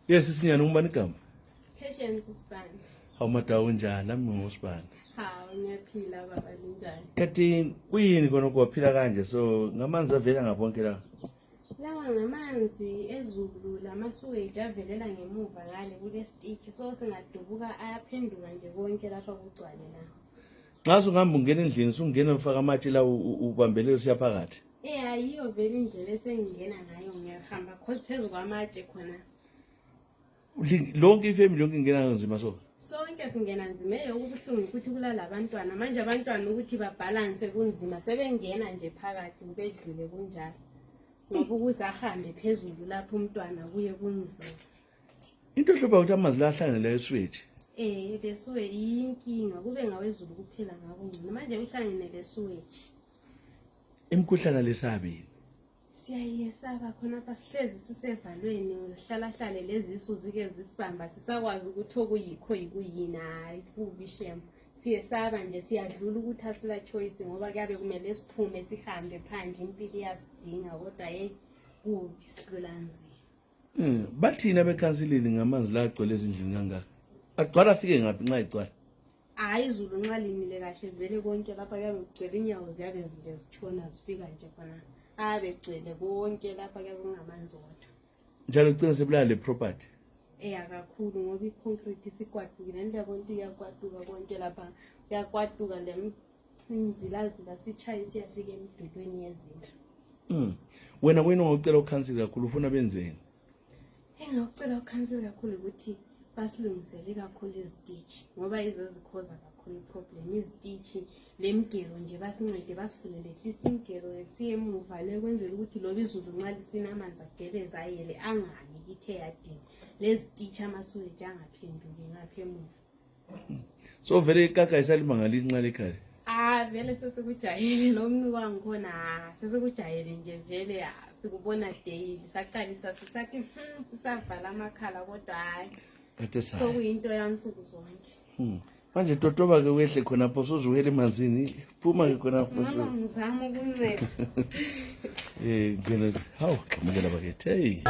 Yes, isinyana ngubani igama? Patience Sibani. Awumadawu njani nami ngusibani. Hawu ngiyaphila baba linjani? Kanti kuyini kona kwaphila kanje so ngamanzi avela ngabonke la. Lawa ngamanzi ezulu lamasuweji avelela ngemuva ngale kule stitch so singadubuka ayaphenduka nje konke lapha kugcwale la. Nxa ungihamba ungena endlini usungena ufaka amatshe la ubambelele siyaphakathi. Ayiyo vele indlela esengingena ngayo ngiyahamba phezulu kwamatshe khona. Lonke ifamily lonke ingena nzima so. Sonke singena nzima yokubuhlungu ukuthi kulala abantwana manje abantwana ukuthi babalance kunzima sebengena nje phakathi bedlule kunjalo. Ngoba ukuze ahambe phezulu lapho umntwana kuye kunzima. Into hloba ukuthi amanzi la ahlangene eswethu. Lesuwe yinkinga kube ngawezulu kuphela ngako ngcono manje uhlangene lesuweji. Imkhuhlane lesabi. Siyayesaba khona apha sihlezi sisevalweni sihlala lezi isu zike zisibamba sisakwazi ukuthi okuyikho yikuyina hayi kubishem. Siyesaba nje siyadlula ukuthi asila choice ngoba kuyabe kumele siphume sihambe phandle impilo iyasidinga kodwa kubi silulanzi. Bathina bekhansilini ngamanzi la agcwele ezindlini kangaka. Agcwala afike ngaphi nxa igcwala? Hayi izulu nxa linile kahle vele konke lapha kuyabe kugcwele inyawo ziyabe nje zitshona zifika nje khona. Abegcwele konke lapha kuyabe kungamanzi wodwa. Njalo ugcina sebulala le property. Kakhulu ngoba iconcrete isikwadukile ndiyabona iyakwatuka konke lapha uyakwatuka lemizilazila sichaye siyafika emidulweni yezindlu. Wena kuyini ongacela ukhansela kakhulu ufuna benzeni? Engicela ukhansela kakhulu ukuthi basilungisele kakhulu izititshi ngoba izo zikhoza kakhulu iproblem izititshi lemigero nje basincede basifulele at least imigero siyemuva le kwenzela ukuthi loba izulu nxa lisina amanzi ageleza ayele angami kithe yadini lezititshi amasuweji angaphenduki ngapha emuva. So vele ikaka isalimangalisi nxa lekhaya. Vele sesikujayele nomntu wangikhona sesikujayele nje vele sikubona daily saqalisa sisathi sisavala amakhala kodwa hayi so kuyinto yansuku zonke. Manje totoba ke wehle khona pho sozuhela emanzini phuma ke khona pho. Ngizama ukunceda. Ngena hawu xamukela bakethe.